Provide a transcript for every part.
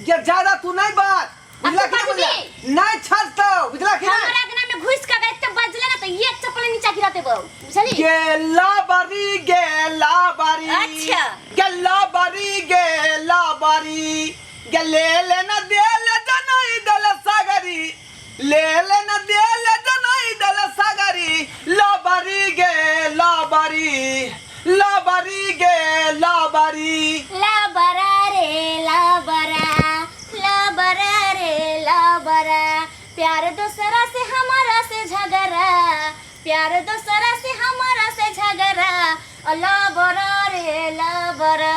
जे ज्यादा तू नहीं बात बुझला अब कि तू नहीं बुझला बाजबी? नहीं छाड़तो बुझला कि नहीं हमरा अंगना में घुस के गए त बजले ना त एक चप्पल नीचा गिरा देबो बुझली गेला बारी गेला बारी अच्छा। गेला बारी गेला बारी गेले ले न देले जनई दल सागरी ले ले न देले जनई दल सागरी ला बारी गेला बारी ला बारी गेला बारी लाबरा रे लाबरा लाबरा रे लाबरा प्यार दोसरा से हमारा से झगड़ा प्यार दोसरा से हमारा से झगड़ा अ लाबरा रे लाबरा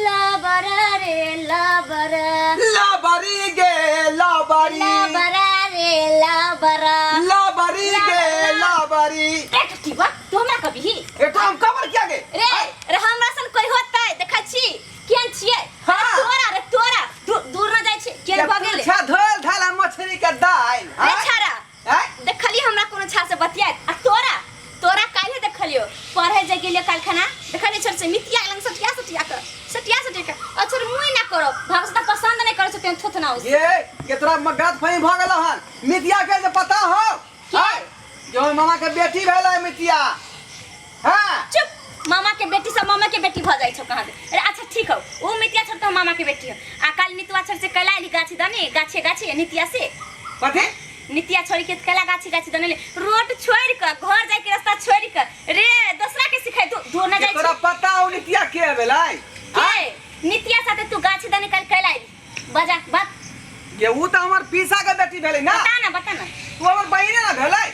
लाबरा रे लाबरा ला बारी गेला बारी लाबरा रे लाबरा ला बारी गेला बारी ए टट्टीवा तू हमरा कभी ही ए तो हम कबर किया गे रे रे हमरा सन कोई होतै देखै छी केहन छियै हाँ। अरे तोरा रे तोरा दूर दूर न जाइ छी केहन भऽ गेलै छा धोल धाला मछली के दाल रे छाड़ा आय देखली हमरा कोनो छाड़ से बतियात आ तोरा तोरा काल्हे देखलियो पढ़े जे गेलियो कालखाना देखली छोड़ से मितिया लंग सटिया सटिया कर सटिया सटिया कर अच्छा मुँह ना करो भाग से पसंद नहीं करो छथिन थोथना उस ये के तोरा मगात फई भ गेल हन मितिया के जे पता हो के? आय जो मामा के बेटी भेल है मितिया हां चुप मामा के बेटी सब मामा के बेटी भ जाइ छौ कहाँ दे अरे अच्छा ठीक हौ ओ मितिया छोड़ त मामा के बेटी हौ आ काल नितुआ छोड़ से कैला आइली गाछी दने गाछे गाछे नितिया से कथी नितिया छोड़ के कैला गाछी गाछी दने रोड छोड़ के घर जाय के रास्ता छोड़ के रे दोसरा के सिखाय तू दूर न के जाइ तोरा छी पता हो नितिया के भेलै के नितिया साथे तू गाछी दने काल कैला आइली बजा बात ये ऊ त हमर पीसा के बेटी भेलै ना बता ना बता ना तू हमर बहिने ना भेलै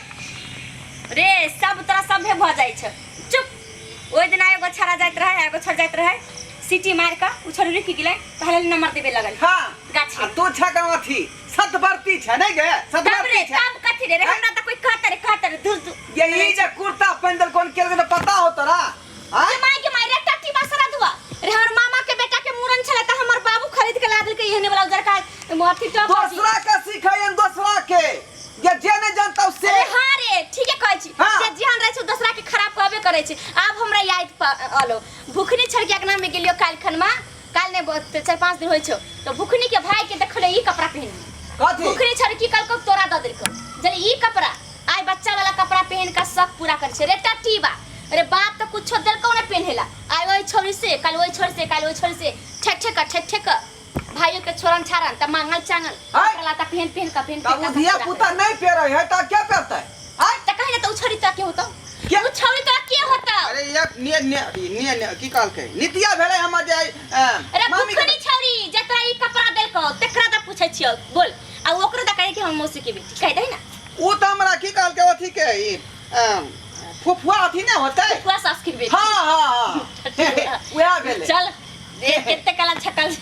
रे सब तोरा सभे भऽ जाइ छै चुप ओहि दिना एगो छड़ा जाइत रहै एगो छड़ जाइत रहै सीटी मारि कऽ ओ छोड़ी रुकि गेलै पहले नंबर देबे लगल हाँ गाछी आ तू छक अथी सतवर्ती छै नहीं गे तब सतवर्ती रे छै तब कथी रे रे हमरा तऽ कोई कहत रे कहत रे दूर दूर ये ई जे कुर्ता पहिन कोन केल के पता हो तोरा आय के माय के माय रे टट्टी बसरा दुआ रे हमर मामा के बेटा के मुड़न छलै तऽ हमर बाबू खरीद के ला देलकै एहने वाला उजरका अथी टॉप दोसरा के सिखैयन दोसरा के ये जे नहीं जानता से अरे हाँ रे ठीके कहै छी हाँ। जे जेहन रहै छै दोसरा के खराब कहबे करै छै आब हमरा याद अलो भुखनी छड़की अंगना में गेलियो काल्हि खनमा काल्हि नहि बहुत 4-5 दिन होइ छौ तऽ भुखनी के भाई के देखलियो ई कपड़ा पहिन कथी भुखनी छड़की कहलको तोरा दऽ देलको जब ई कपड़ा आइ बच्चा वाला कपड़ा पहिन के शौक पूरा करै छै रे टट्टी बा अरे बाप तऽ कुछो देलको नहि पहिनेला आइ ओहि छोरी से काल्हि ओहि छोरी से काल्हि ओहि छोरी से ठेक ठेक ठेक ठेक भाइयों के छोड़न छाड़न त मांगल चांगल आय। कपड़ा लत्ता पहन पहन के पहन तब पहन उ धिया पुता नहीं पेरे है त क्या पेरतै आय त कहि त उ छोरी त के होतो के? उ छोरी त के होतो अरे एक ने ने ने ने की कहलकै नितिया भेलै हमर जे अरे मामी के भुखनी छोरी जतरा ई कपड़ा देलको तेकरा द पूछै छियो बोल आ ओकरो द कहे कि हम मौसी के बेटी कह दे ना उ त हमरा की कहलकै अथी के ई फुफुआ अथी नहि होतै फुआ सास के बेटी हाँ हाँ हाँ उएह भेलै चल ए कते कला छकल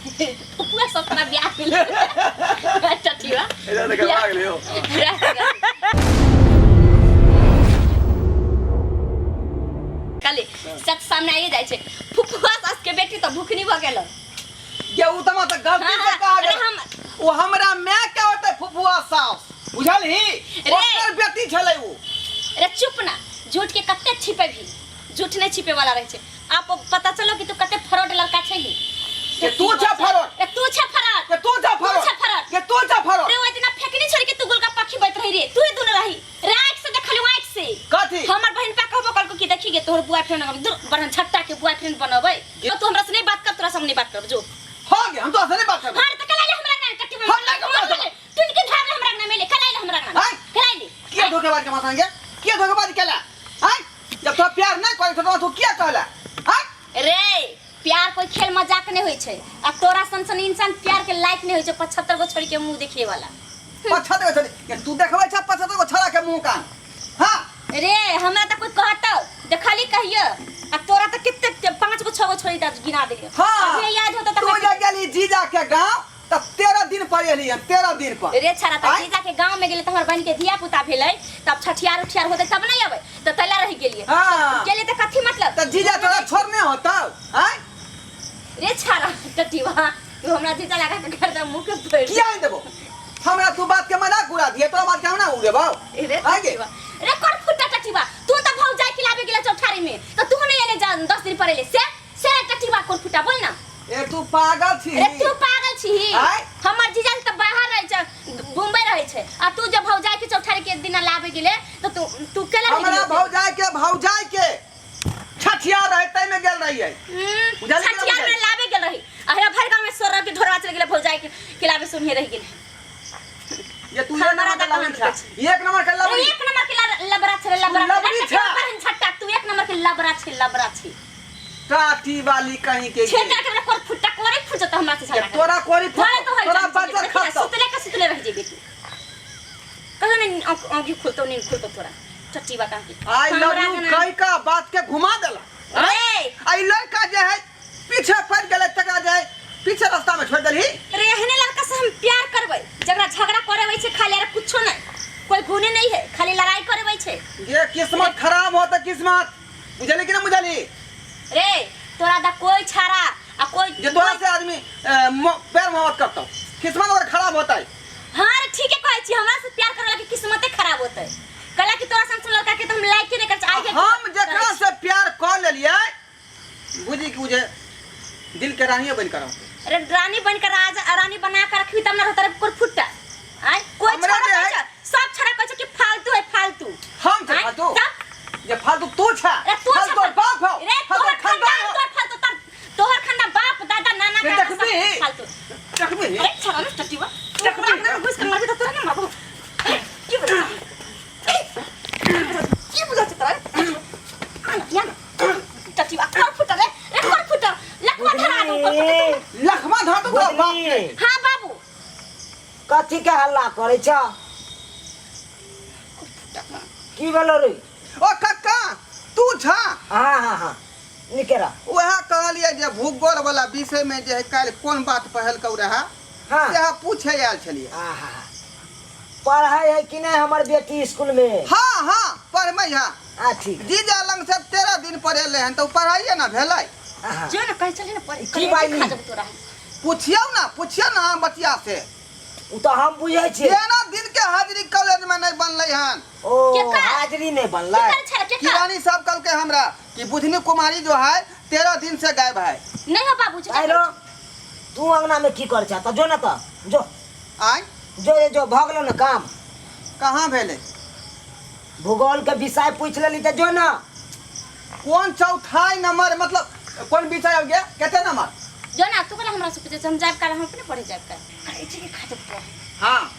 फुफुआ सास तोरा बियाह भेल अच्छा ठीक बा एजा तऽ गड़बड़ा गेलै यौ। कले सच सामने आइए जाइ छै फुफुआ सास के बेटी तऽ भुखनी भऽ गेल ये उ तऽ मतलब गलती से कहा अरे गेल हम ओ हमरा माय के होतै फुफुआ सास बुझलही रे। ओकर बेटी छलै उ अरे चुप ना झूठ के कते छिपे भी झूठ नहीं छिपे वाला रहे छै आप पता चलो कि तू कते फ्रॉड लड़का छै ही के तू छे फ्रॉड। ए तू छे फ्रॉड के तू जा तू फरो छे फ्रॉड। के तू जा फरो रे ओइ दिना फेकनी छोड़ के तू गोलगप्पा खिबैत रही रे तू ही दुनू रही रे आँख से देखलियो आँख से कथी हमर बहिन पा कहबो कहलको कि देखी गे तोहर बॉयफ्रेंड हम दूर बड़न छट्टा के बॉयफ्रेंड बनबै तो तू हमरा से नहीं बात कर तोरा से हम नहीं बात करब जो हो गया हम तो से नहीं बात करब हां त कलाइले हमरा ना कट्टी हम नहीं करब। तू के धार हमरा ना मिले कलाइले हमरा ना आँय? कलाइले किया धोखेबाज के माथा गे किया धोखेबाज केला आय जब तो प्यार नहीं करे तो तू किया कहला आय रे प्यार कोई खेल मजाक नहीं होई छै आ तोरा सन सन इंसान प्यार के लायक नहीं होई छै 75 गो छोड़ी के मुंह देखे वाला 75 गो छोड़ी के तू देखबै छ 75 गो छोड़ा के मुंह कान हां रे हमरा त कोई कहतौ देखली कहियो आ तोरा त कते 5 गो 6 गो छोड़ी द गिना देलियो हाँ अभी याद होता तू त जे गेली जीजा के गांव त 13 दिन पर एली हन 13 दिन पर रे छाड़ा त आँय? जीजा के गांव में गेले त हमर बहन के धिया पुता भेलै तब छठियार उठियार होतै तब नहीं अबै त तैला रहि गेलियै हाँ। गेलियै त कथी मतलब त जीजा तोरा छोड़ने होतौ आय रे छाड़ा टटीवा तू हमरा जीजा लगा के कर दे मुंह के फोड़ किया आनि देबो हमरा तू बात के मजाक उड़ा दिए तोरा बात के हम ना उड़ेबौ रे आय गे टटीवा रे कोन फुटा टटीवा तू त भौजाई खिलाबे गेले चौठारी में त तू नहीं एले जा 10 दिन पर एले से से टटीवा कोन फुटा बोल ना ए तू पागल छी रे तू पागल छी आय हमर जीजा तऽ बाहर रहै छै, मुंबई रहै छै, आ तू जब भौजाई के चौठारी के दिन लाबे गेले तऽ तू तू केला रहि हमरा गेली? भौजाई के, भौजाई के छठिया रहे तै में गेल रहियै। बुझलियै कि ना छठियार में बुझलियै? लाबे गेल रही, आ हे भर गांव में सोरा के ढोरवा चल गेले, भौजाई के खिलावे सुनिए रहि गेले। ये तू एक हमरा नंबर के तऽ लबड़ी कहाँ छा, एक नंबर के लबड़ी। एक नंबर के लबरा छै, लबरा। लबड़ी छा। छट्टा तू एक नंबर के लबरा छै, लबरा छै। टाटी वाली कहीं के। छेटा के कोर फुट्टा कोरे फुट जतो हमरा से झगड़ा करे। तोरा कोरी फुट- घरे तो होई तोरा जान बजर देखी ना, खसतौ। सुतले के सुतले रह जेबे तू, कहियो नहीं आँखी खुलतो, नींद खुलतो तोरा चट्टी बा कहाँ की। I love हमरा you के ना- कह का बात के घुमा देला। रे आई लड़का जे है पीछे पड़ गेलै, तकरा जे है पीछे रास्ता में छोड़ देलही। रे एहने लड़का से हम प्यार करबै जकरा झगड़ा करे छै खाली, आर कुछो नहीं, कोई गुने नहीं है, खाली लड़ाई करे छै। ये किस्मत खराब हो त किस्मत, बुझली कि ना बुझली? रे तोरा दा कोई छाड़ा आ कोई जे तोरा से आदमी प्यार मोहब्बत करता, किस्मत अगर खराब होता है। हाँ रे ठीके कहै छी, हमरा से प्यार करे वाला के किस्मते खराब होतै, कहला कि तोरा सन लड़का के तो हम लाइक he नहीं कर चाहे। हम जकरा से प्यार कर लेलिए, बुझी कि बुझे दिल के रानिए बन कर। अरे रानी बन कर राजा रानी बना कर रखबी तब ना रहता रे कोई फुट्टा आय कोई हमरा छोड़ा जे है- कहै छै, सब छोड़ा कहै छै कि फालतू है फालतू। हम छे आँय? फालतू? तब? जे फालतू तू छा। अरे तू फालतू छा तोर बाप हो, रे फालतू तोहर खानदान खानदान हो। तोहर फालतू तोहर तोहर खानदान बाप दादा नाना रे काका सब देखबी। फालतू। देखबी। अरे छोड़ा ना टटीवा तू, देखबी। हमरा अंगना में घुस के मारबी त तोरा ना मारबो। की बुझा, की बुझा छै तोरा? या ना टटीवा कर फुटल रे, रे कर फुटल लखवा धरा दू कर फुटल। लखमा धर तो तोरा बाप के। हां बाबू। कथी के हल्ला करै छ? की भेलो रे? ओ कक्का तू छा? हाँ हाँ हाँ, निके रह। वएह कहलियै जे भूगोल वाला विषय में जे है काल्हि कोन बात पढ़लकौ रहे। हाँ। सएह पूछे आयल छलियै। आहा, पढ़ै है कि नहीं हमर बेटी स्कूल में? हाँ हाँ, पढ़बै है। हाँ ठीक। जीजा लंग से 13 दिन पढ़ेले हन तऽ ओ पढ़ाइए ने भेलै। आहा। जो ना कहे चले ना पढ़े। की बाई? खा जब तोरा। पुछियौ ना, पुछियौ ना अहाँ बचिया से। ओ तऽ हम बुझै छियै। 13 दिन के हाजिरी कॉलेज में नहीं बनलै हन। ओ केकर? हाजिरी नहीं बनलै। केकर छल केकर? किरानी साहब कहलकै हमरा कि बुधनी कुमारी जो है 13 दिन से गायब है। नहीं हो बाबू जी। आइरो तू अंगना में की कर छ? तऽ जो ना, तऽ जो। आय? जो रे जो, भऽ गेलौ ने काम? कहाँ भेलै? भूगोल के विषय पूछि लेली तऽ जो ना। कोन चौथाई नंबर, मतलब कोन विषय हो गया, कते नंबर? जो ना तू कल हमरा से पूछे, हम जाब काल, हम अपने पढ़े जाब काल अरे ठीक है, खा जब तोरा। हाँ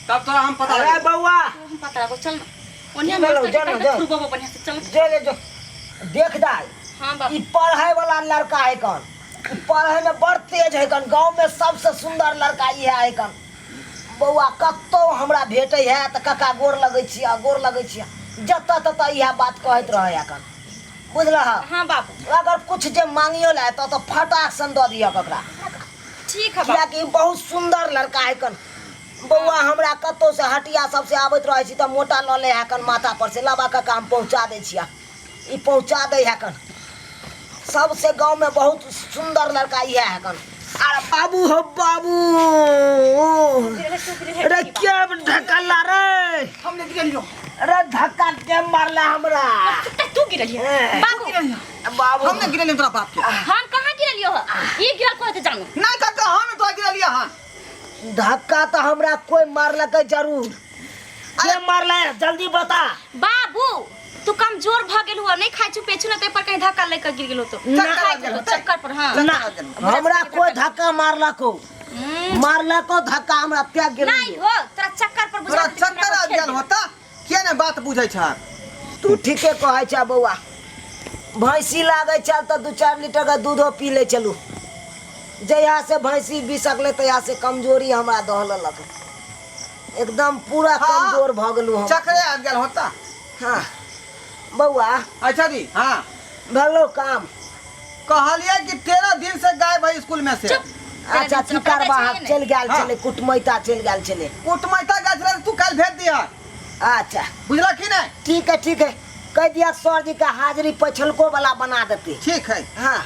तब तोरा हम पता अरे लगेबै। बौआ। हम पता लगो, चल ना ओनिया। की भेलौ? मास्टर जो के ना, कहते जो। थुरबो बढ़िया से, चल। जो रे जो, देख दाइ। हां बाबू। ई पढ़े वाला लड़का है कौन, ई पढ़े में बड़ तेज है कौन, गांव में सबसे सुंदर लड़का ई है कौन। बौआ कतौ हमरा भेटै है तऽ काका गोर लगै छियै, गोर लगै छियै, जतऽ ततऽ इएह बात कहैत रहै है कन, बुझलह? हां बाबू। अगर कुछ जे मांगियो लाए तऽ फटाक सन दऽ दिअ ओकरा। ठीक है बाबू। कियाकि बहुत सुंदर लड़का है कन बौआ। हमरा कतौ से हटिया सबसे आबैत रहै छी तऽ मोटा लऽ ले है कन माथा पर से, लबा काका हम पहुँचा दै छियै, ई पहुँचा दै है कन। सबसे गांव में बहुत सुंदर लड़का इएह है कन। अरे बाबू हो बाबू, अरे के धक्का रे? हम नहीं गिरलियो। अरे धक्का के मारला हमरा? तू गिरलियो बाबू। बाबू। हम नहीं गिरलियो तोरा बाप के। हम कहाँ गिरलियो हो? ई गिरल कहते जानू। नहीं काका, हम तोरा गिरलियो हन। धक्का तो हमरा कोई मारलकै जरूर, के मारला जल्दी बता। बाबू तू कमजोर भ गेल हुआ, नहीं खाइ छु पेछु ना, ते पर कहीं धक्का लेकर गिर गेल हो तो। ना। खाइ गेल हो, चक्कर पर। हां। ना, हमरा कोई धक्का मारलको, मारलको धक्का हमरा, त्याग गेल। नहीं हो, तोरा चक्कर पर बुझा तोरा देलकै, चक्कर हमरा आबि गेल होता, किया ने बात बुझै छ? तू ठीके कहै छ बौआ, भैंसी लागै छल तऽ 2-4 लीटर के दूधो पी लै छलू, जहिया से भैंसी बिसकलै तहिया से कमजोरी हमरा दह लेलक, एकदम पूरा हाँ। कमजोर भऽ गेलहुँ हम। चक्करे आबि गेल होता। हाँ बौआ। अच्छा जी हाँ। भेलौ काम? कहलियै कि 13 दिन से गायब है स्कूल में से। चुप। अच्छा की करबा, चलि गेल हाँ। छलै कुटमैता, चलि गेल छलै। कुटमैता गेल छलै, तू काल्हि भेज दिह। अच्छा। बुझलक कि नहि? ठीक है ठीक है, कह दिया सर जी का हाजिरी पछलको वाला बना देते। ठीक है। हाँ।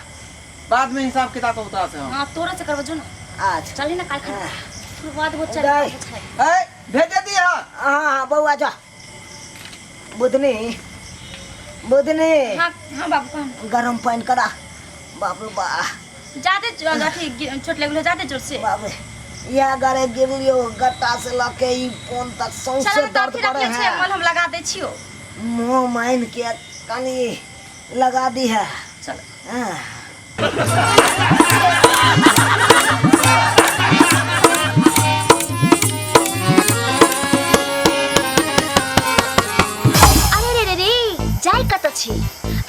बाद में हिसाब किताब को उतरा से हम। हां तोरा से करबो, जो ना। अच्छा। चली ना काल खन शुरुआत हो चल। दाई। ए भेज दिह। हाँ हाँ बौआ जा। बुधनी बुधनी। हां हां बाबू कौन? गरम पानि करा, बाप रे बा। ज्यादा अथी चोट लगल, ज्यादा जोर से। बाप रे। इएह गरे गिरलियो गट्टा से लऽ के ई फोन तक सौंसे चल तऽ दर्द अथी करे रखले छै है। मलहम लगा दै छियो। मुँह मानि के कनि लगा दी है। चल। हाँ। अरे रे रे रे, जाय कतऽ छी?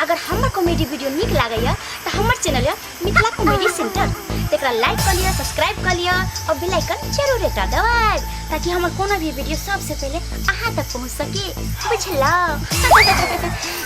अगर हमर कॉमेडी वीडियो नीक लागैया तऽ हमर चैनल यऽ मिथिला कॉमेडी सेंटर, तकरा लाइक कऽ लिअ, सब्सक्राइब कऽ लिअ और बेल आइकन जरूर एकटा दबाएब ताकि हमर कोनो भी वीडियो सबसे पहिले अहाँ तक पहुँच सके। बुझलहुँ?